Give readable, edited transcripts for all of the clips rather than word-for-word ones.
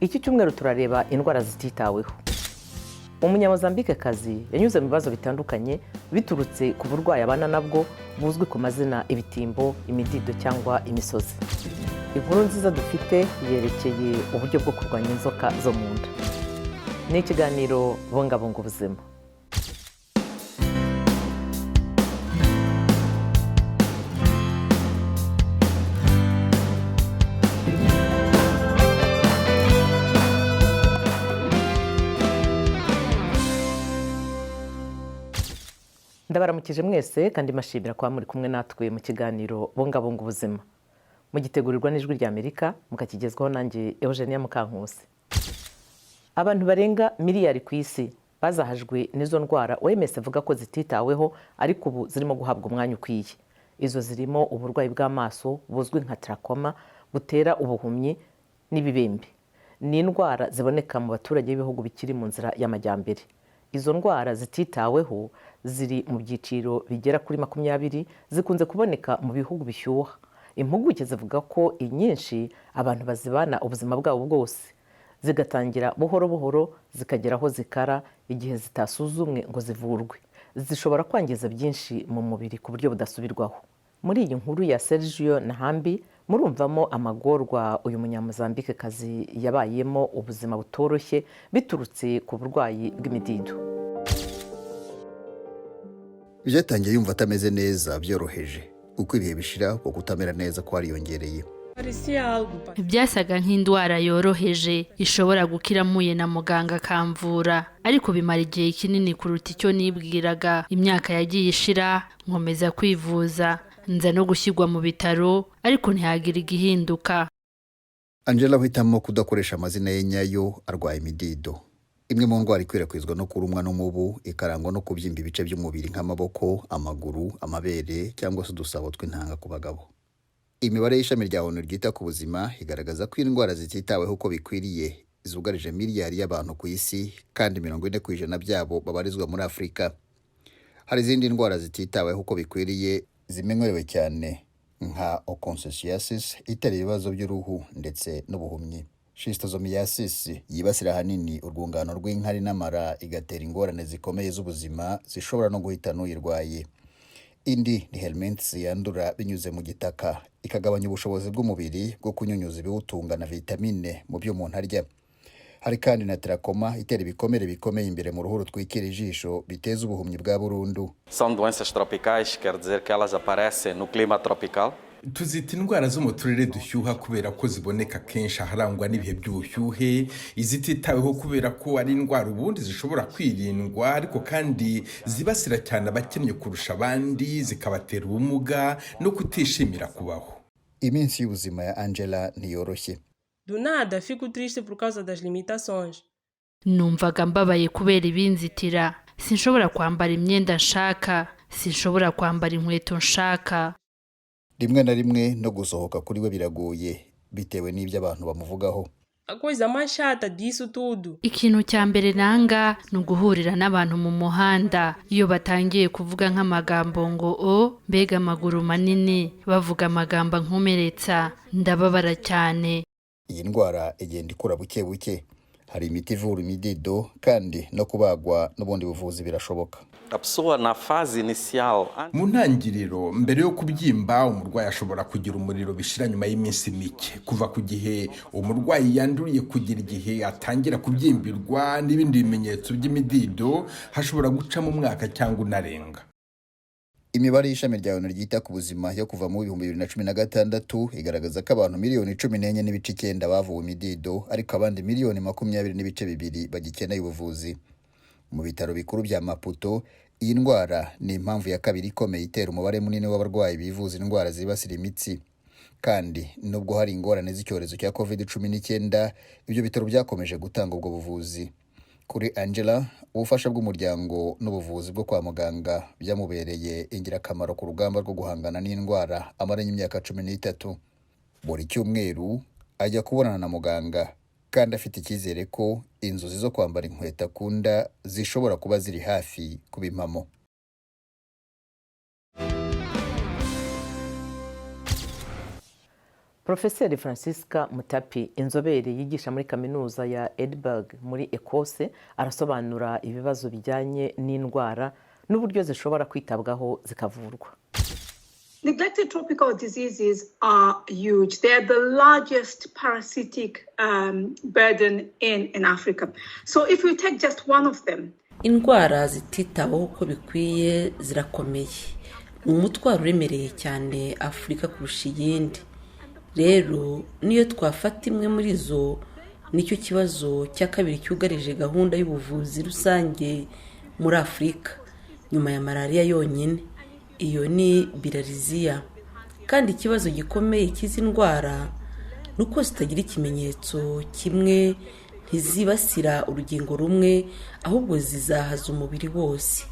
Iki cyumweru turareba indwara zititaweho. Umunyamozambikekazi yanyuze mu bibazo bitandukanye biturutse ku burwayi abana nabwo buzwi ku mazina ibitimbo, imidido cyangwa imisozi. Inkuru nziza dufite yerekeye uburyo bwo kurwanya inzoka zo mu nda. Ni ikiganiro Bungabunga Ubuzima. Ndabaramukije mwese kandi mbashimira kuba muri kumwe natwe mu kiganiro Bungabunga Ubuzima, mugitegurirwa n'Ijwi rya Amerika, mukakigezwaho nanjye Eugenia Mukankusi. Abantu barenga miliyari ku isi bazahajwe n'izo ndwara OMS ivuga ko zititaweho, ariko ubu zirimo guhabwa umwanya ukwiye. Izo zirimo uburwayi bw'amaso buzwi nka trachoma butera ubuhumyi n'ibibembe. Ni indwara ziboneka mu baturage b'ibihugu bikiri mu nzira y'amajyambere. Izo ndwara zititaweho ziri mu byiciro bigera kuri 20, zikunze kuboneka mu bihugu bishyuha. Impuguke zivuga ko inyinshi abantu bazibana ubuzima bwabo bwose, zigatangira buhoro buhoro zikagera aho zikara igihe zitasuzumwe ngo zivurwe. Zishobora kwangiza byinshi mu mubiri ku buryo budasubirwaho. Muri iyi nkuru ya Sergio Nahambi murumvamo amagorwa uyu munyamozambikekazi yabayemo, ubuzima butoroshye biturutse ku burwayi bw'imidido. Byatangiye yumva atameze neza byoroheje. Uko ibihe bishira, uko kutamera neza kwariyongereye. Byasaga nk'indwara yoroheje ishobora gukira mpuye na muganga akamvura, ariko bimara igihe kinini kuruta icyo nibwiraga. Imyaka yagiye ishira, nkomeza kwivuza, nza no gushyirwa mu bitaro, ariko ntihagira igihinduka. Angela uhitamo kudakoresha amazina ye nyayo arwaye imidido, imwe mu ndwara ikwirakwizwa no kurumwa n'umubu, ikarangwa no kubyimba ibice by'umubiri nk'amaboko, amaguru, amabere cyangwa se udusabo tw'intanga ku bagabo. Imibare y'ishami rya ONU ryita ku buzima igaragaza ko indwara zititaweho uko bikwiriye zugarije miliyari y'abantu ku isi, kandi 40% byabo babarizwa muri Afurika. Hari izindi ndwara zititaweho uko bikwiriye zimenyerewe cyane nka onchocerciasis itera ibibazo by'uruhu ndetse n'ubuhumyi, schistosomiasis yibasira ahanini urwungano rw'inkari n'amara, igatera ingorane zikomeye z'ubuzima zishobora no guhitana uyirwaye. Indi ni helminths yandura binyuze mu gitaka, ikagabanya ubushobozi bw'umubiri bwo kunyunyuza ibiwutunga na vitamine mu byo umuntu arya. Hari kandi na trachoma itera ibikomere bikomeye imbere mu ruhu rutwikira ijisho, biteza ubuhumyi bwa burundu. São doenças tropicais, quer dizer que elas aparecem no clima tropical. Tuzita indwara zo mu turere dushyuha kubera ko ziboneka kenshi aharangwa n'ibihe by'ubushyuhe. Izititaweho kubera ko ari indwara ubundi zishobora kwirindwa, ariko kandi zibasira cyane abakennye kurusha abandi, zikabatera ubumuga no kutishimira kubaho. Iminsi y'ubuzima ya Angela ntiyoroshye. Do nada, fico triste por causa das limitações. Numvaga mbabaye kubera ibinzitira. Sinshobora kwambara imyenda nshaka, sinshobora kwambara inkweto nshaka. Rimwe na rimwe no gusohoka kuri we biragoye bitewe n'ibyo abantu bamuvugaho. A coisa mais chata disso tudo Ikintu cya mbere nanga ni uguhurira n'abantu mu muhanda, iyo batangiye kuvuga nk'amagambo ngo "O mbega amaguru manini", bavuga amagambo ankomeretsa, ndababara cyane. Iyi ndwara igenda ikura buke buke. Hari imiti ivura imidido, kandi no kubagwa n'ubundi buvuzi birashoboka. A pessoa na fase inicial, Mu ntangiriro mbere yo kubyimba, umurwayi ashobora kugira umuriro bishira nyuma y'iminsi mike. Kuva ku gihe umurwayi yanduriye kugira igihe atangira kubyimbirwa n'ibindi bimenyetso by'imidido, hashobora gucamo umwaka cyangwa unarenga. Imibare y'ishami rya ONU ryita ku buzima yo kuva mu 2016 igaragaza ko abantu miliyoni 14.9 bavuwe imidido, ariko abandi miliyoni 20.2 bagikeneye ubuvuzi. Mu bitaro bikuru bya Maputo, iyi ndwara ni impamvu ya kabiri ikomeye itera umubare munini w'abarwayi bivuza indwara zibasira imitsi. Kandi nubwo hari ingorane z'icyorezo cya COVID-19, ibyo bitaro byakomeje gutanga ubwo buvuzi. Kuri Angela, ubufasha bw'umuryango n'ubuvuzi bwo kwa muganga byamubereye ingirakamaro ku rugamba rwo guhangana n'indwara amaranye imyaka 13. Buri cyumweru ajya kubonana na muganga, kandi afite icyizere ko inzozi zo kwambara inkweto akunda zishobora kuba ziri hafi kuba impamo. Porofeseri Francisca Mutapi, inzobere yigisha muri Kaminuza ya Edinburgh muri Ekose, arasobanura ibibazo bijyanye n'indwara n'uburyo zishobora kwitabwaho zikavurwa. Neglected tropical diseases are huge. They are the largest parasitic burden in Africa. So if we take just one of them, Indwara zititaweho uko bikwiye zirakomeye, ni umutwaro uremereye cyane Afurika kurusha iyindi. Rero niyo twafata imwe muri zo, nicyo kibazo cya kabiri cyugarije gahunda y'ubuvuzi rusange muri Afurika nyuma ya malariya yonyine. Iyo ni bilharzia. Kandi ikibazo gikomeye cy'izi ndwara ni uko zitagira ikimenyetso kimwe, ntizibasira urugingo rumwe, ahubwo zizahaza umubiri wose.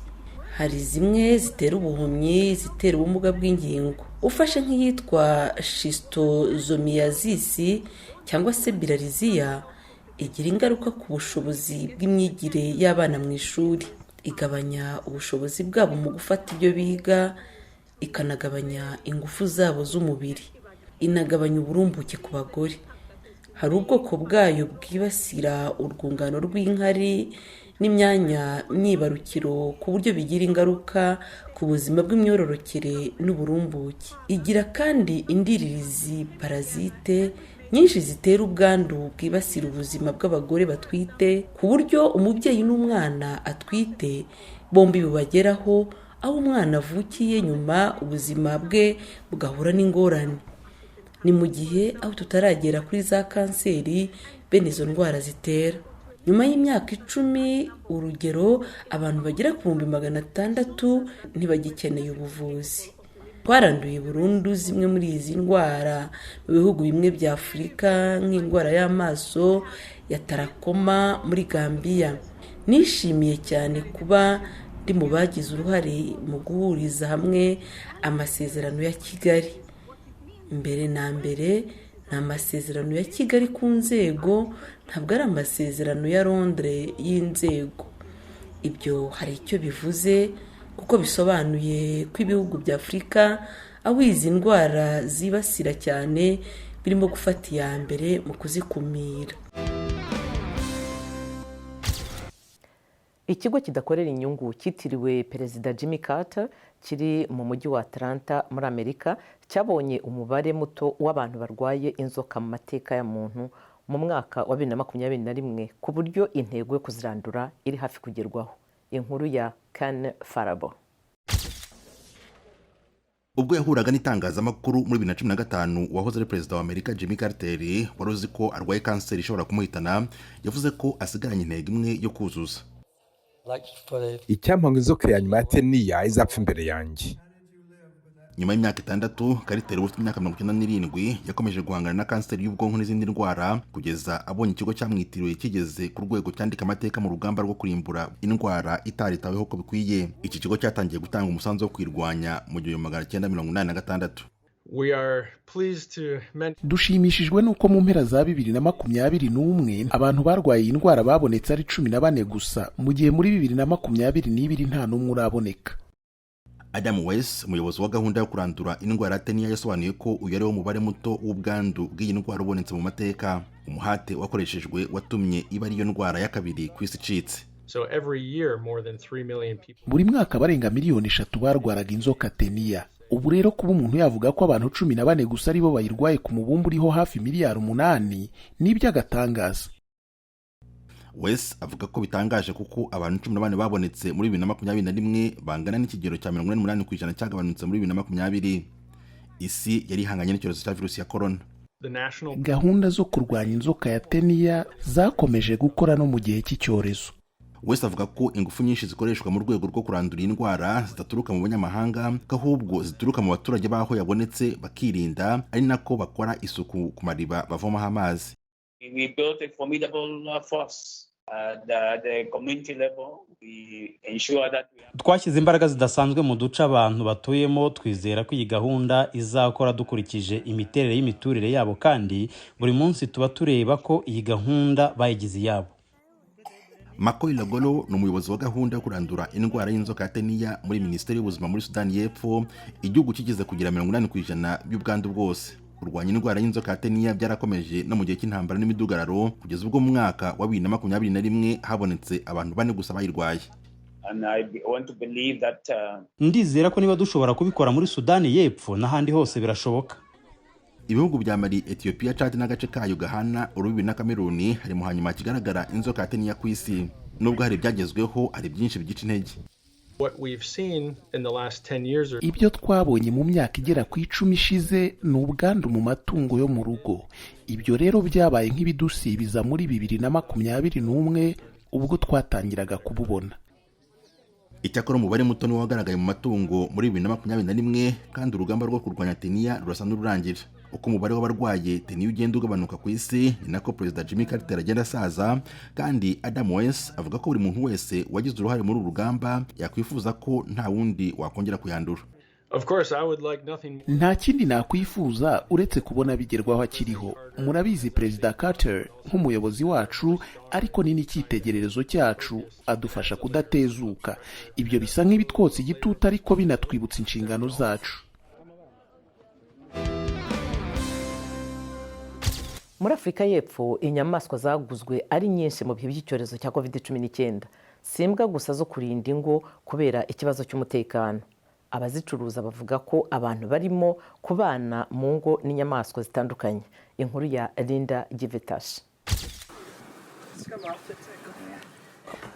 Hari zimwe zitera ubuhumyi, zitera ubumuga bw'ingingo. Ufashe nk'iyitwa schistosomiasis cyangwa se bilharzia, igira ingaruka ku bushobozi bw'imyigire y'abana mu ishuri, igabanya ubushobozi bwabo mu gufata ibyo biga, ikanagabanya ingufu zabo z'umubiri, inagabanya uburumbuke ku bagore. Hari ubwoko bwayo bwibasira urwungano rw'inkari n'imyanya myibarukiro, ku buryo bigira ingaruka ku buzima bw'imyororokere n'uburumbuke. Igira kandi indiririzi, parasite nyinshi zitera ubwandu bwibasira ubuzima bw'abagore batwite, ku buryo umubyeyi n'umwana atwite bombi bubageraho, aho umwana avukiye nyuma ubuzima bwe bugahura n'ingorane. Ni mu gihe aho tutaragera kuri za kanseri bene izo ndwara zitera. Nyuma y'imyaka 10, urugero, abantu bagera ku 600,000 ntibagikeneye ubuvuzi. Twaranduye burundu zimwe muri izi ndwara mu bihugu bimwe bya Afurika, nk'indwara y'amaso ya tarakoma muri Gambiya. Nishimiye cyane kuba ndi mu bagize uruhare mu guhuriza hamwe amasezerano ya Kigali. Mbere na mbere ni amasezerano ya Kigali ku nzego, ntabwo ari amasezerano ya Londres y'inzego. Ibyo hari icyo bivuze, kuko bisobanuye ko ibihugu bya Afurika aho izi ndwara zibasira cyane birimo gufata iya mbere mu kuzikumira. Ikigo kidakorera inyungu cyitiriwe Perezida Jimmy Carter kiri mu mujyi wa Atlanta muri Amerika cyabonye umubare muto w'abantu barwaye inzoka mu mateka ya muntu mu mwaka wa 2021, ku buryo intego yo kuzirandura iri hafi kugerwaho. Inkuru ya Ken Farabo. Ubwo yahuraga n'itangazamakuru muri 2015, wahoze ari perezida wa Amerika Jimmy Carter, wari uzi ko arwaye kanseri ishobora kumuhitana, yavuze ko asigaranye intego imwe yo kuzuza. Icyampa ngo inzoka ya nyuma ya teniya izapfa imbere yanjye. Nyuma y'imyaka 6, Carter ufite imyaka 97 yakomeje guhangana na kanseri y'ubwonko n'izindi ndwara kugeza abonye ikigo cyamwitiriwe kigeze ku rwego cyandika amateka mu rugamba rwo kurimbura indwara itaritaweho ko bikwiye. Iki kigo cyatangiye gutanga umusanzu wo kwirwanya mu 1986. Dushimishijwe n'uko mu mpera za 2021 abantu barwaye iyi ndwara babonetse ari 14 gusa, mu gihe muri 2022 nta n'umwe uraboneka. Adam West, umuyobozi wa gahunda yo kurandura indwara ya teniya, yasobanuye ko uyu ari wo mubare muto w'ubwandu bw'iyi ndwara ubonetse mu mateka. Umuhate wakoreshejwe watumye iba ariyo ndwara ya kabiri ku isi icitse. Buri mwaka barenga miliyoni 3 barwaraga inzoka teniya. Ubu rero kuba umuntu yavuga ko abantu 14 gusa aribo bayirwaye ku mubumbe uriho hafi miliyari 8 ni iby'agatangaza. West avuga ko bitangaje kuko abantu 14 babonetse muri 2021 bangana n'ikigero cya 88% cyagabanutse muri 2020, isi yari ihanganye n'icyorezo cya virusi ya corona. Gahunda zo kurwanya inzoka ya teniya zakomeje gukora no mu gihe cy'icyorezo. West avuga ko ingufu nyinshi zikoreshwa mu rwego rwo kurandura iyi ndwara zidaturuka mu banyamahanga, ko ahubwo zituruka mu baturage b'aho yabonetse, bakirinda ari nako bakora isuku ku mariba bavomaho amazi. We built a formidable force at the community level. We ensure that we Twashyize imbaraga zidasanzwe mu duce abantu batuyemo. Twizera ko iyi gahunda izakora dukurikije imiterere y'imiturire yabo, kandi buri munsi tuba tureba ko iyi gahunda bayigize iyabo. Makoy Lagolo ni umuyobozi wa gahunda yo kurandura indwara y'inzoka ya teniya muri Minisiteri y'Ubuzima muri Sudani y'Epfo, igihugu kigeze kugira 80% by'ubwandu bwose. Kurwanya indwara y'inzoka ya teniya byarakomeje no mu gihe cy'intambara n'imidugararo, kugeza ubwo mu mwaka wa 2021 habonetse abantu 4 gusa bayirwaye. Ndizera ko niba dushobora kubikora muri Sudani y'Epfo n'ahandi hose birashoboka. Ibihugu bya Mali, Ethiopia, Chad n'agace kayo gahana urubibi na Kameruni hari mu hanyuma kigaragara inzoka ya teniya ku isi. Nubwo hari ibyagezweho, hari byinshi bigica intege. Ibyo twabonye mu myaka igera ku 10 ishize ni ubwandu mu matungo yo mu rugo. Ibyo rero byabaye nk'ibidusibiza muri 2021 ubwo twatangiraga kububona. Icyakora umubare muto niwo wagaragaye mu matungo muri 2021, kandi urugamba rwo kurwanya teniya rurasa n'ururangira. Uko umubare w'abarwaye teniya ugenda ugabanuka ku isi, ni nako Perezida Jimmy Carter agenda asaza, kandi Adam West avuga ko buri muntu wese wagize uruhare muri uru rugamba yakwifuza ko nta wundi wakongera kuyandura. Nta kindi nakwifuza uretse kubona bigerwaho akiriho. Murabizi Perezida Carter nk'umuyobozi wacu, ariko ni n'icyitegererezo cyacu, adufasha kudatezuka. Ibyo bisa nk'ibitwotsa igitutu, ariko binatwibutsa inshingano zacu. Muri Afurika y'Epfo inyamaswa zaguzwe ari nyinshi mu bihe by'icyorezo cya COVID-19. Si imbwa gusa zo kurinda ingo kubera ikibazo cy'umutekano. Abazicuruza bavuga ko abantu barimo kubana mu ngo n'inyamaswa zitandukanye. Inkuru ya Linda Givetash.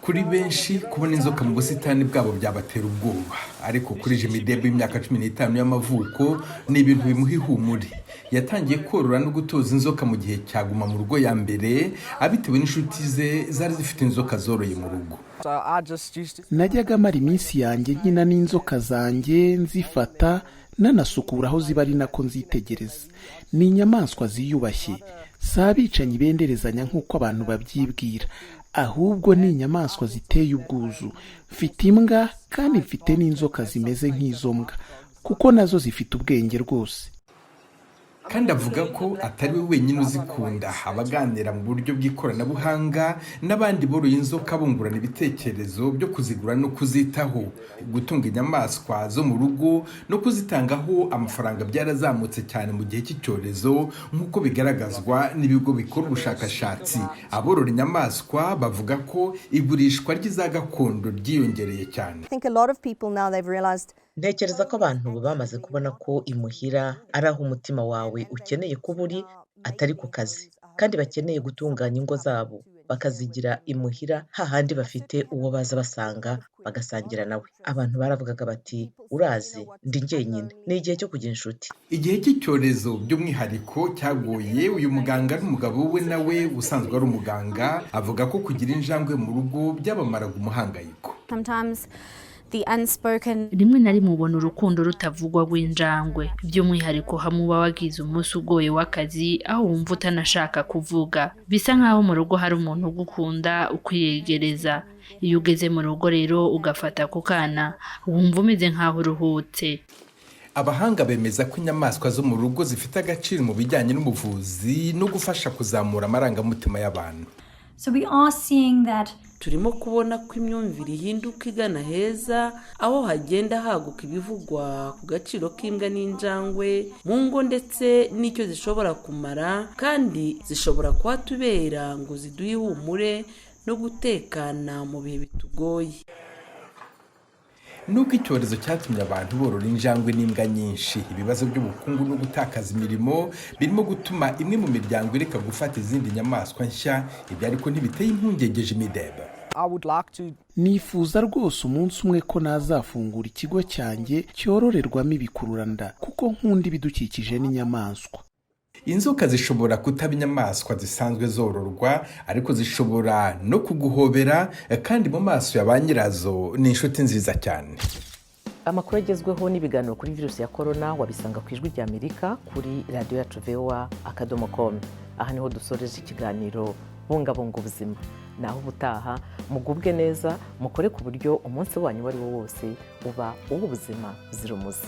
Kuri benshi kubona inzoka mu busitani bwabo byabatera ubwoba, ariko kuri Jimmy Deb w'imyaka 15 y'amavuko ni ibintu bimuha ihumure. Yatangiye korora no gutoza inzoka mu gihe cyaguma mu rugo ya mbere, abitewe n'inshuti ze zari zifite inzoka zoroye mu rugo. Najyaga mara iminsi yanjye nkina n'inzoka zanjye, nzifata nanasukura aho ziba, ari nako nzitegereza. Ni inyamaswa ziyubashye, si abicanyi benderezanya nk'uko abantu babyibwira, ahubwo ni inyamaswa ziteye ubwuzu. Mfite imbwa kandi mfite n'inzoka zimeze nk'izo mbwa, kuko nazo zifite ubwenge rwose. Kandi avuga ko atari we wenyine uzikunda. Abaganira mu buryo bw'ikoranabuhanga n'abandi boroye inzoka bungurana ibitekerezo byo kuzigura no kuzitaho. Gutunga inyamaswa zo mu rugo no kuzitangaho amafaranga byarazamutse cyane mu gihe cy'icyorezo, nk'uko bigaragazwa n'ibigo bikora ubushakashatsi. Aborora inyamaswa bavuga ko igurishwa ry'iza gakondo ryiyongereye cyane. Ntekereza ko abantu bamaze kubona ko imuhira ari aho umutima wawe ukeneye kuba uri, atari ku kazi, kandi bakeneye gutunganya ingo zabo bakazigira imuhira, hahandi bafite uwo baza basanga bagasangira nawe. Abantu baravugaga bati urazi ndi njyenyine, ni igihe cyo kugira inshuti. Igihe cy'icyorezo by'umwihariko cyagoye uyu muganga n'umugabo we, nawe usanzwe ari umuganga, avuga ko kugira injangwe mu rugo byabamaraga umuhangayiko. Rimwe na rimwe ubona urukundo rutavugwa rw'injangwe, by'umwihariko hamwe uba wagize umunsi ugoye w'akazi, aho wumva utanashaka kuvuga. Bisa nk'aho mu rugo hari umuntu ugukunda ukwiyegereza. Iyo ugeze mu rugo rero ugafata ku kana, wumva umeze nk'aho uruhutse. Abahanga bemeza ko inyamaswa zo mu rugo zifite agaciro mu bijyanye n'ubuvuzi no gufasha kuzamura amarangamutima y'abantu. Turimo kubona ko imyumvire ihinduka igana heza, aho hagenda haguka ibivugwa ku gaciro k'imbwa n'injangwe mu ngo ndetse n'icyo zishobora kumara, kandi zishobora kuhatubera ngo ziduhe ihumure no gutekana mu bihe bitugoye. Nubwo icyorezo cyatumye abantu borora injangwe n'imbwa nyinshi, ibibazo by'ubukungu no gutakaza imirimo birimo gutuma imwe mu miryango ireka gufata izindi nyamaswa nshya. Ibyo ariko ntibiteye impungenge Jimmy Deb. Nifuza rwose umunsi umwe ko nazafungura ikigo cyanjye cyororerwamo ibikururanda, kuko nkunda ibidukikije n'inyamaswa. Inzoka zishobora kutaba inyamaswa zisanzwe zororwa, ariko zishobora no kuguhobera, kandi mu maso ya ba nyirazo ni inshuti nziza cyane. Amakuru agezweho n'ibiganiro kuri virusi ya korona wabisanga ku Ijwi rya Amerika kuri radiyo yacu voa.com. Aha niho dusoreje ikiganiro Bungabunga Ubuzima. Naho ubutaha, mugubwe neza, mukore ku buryo umunsi wanyu uwo ari wo wose uba uw'ubuzima buzira umuze.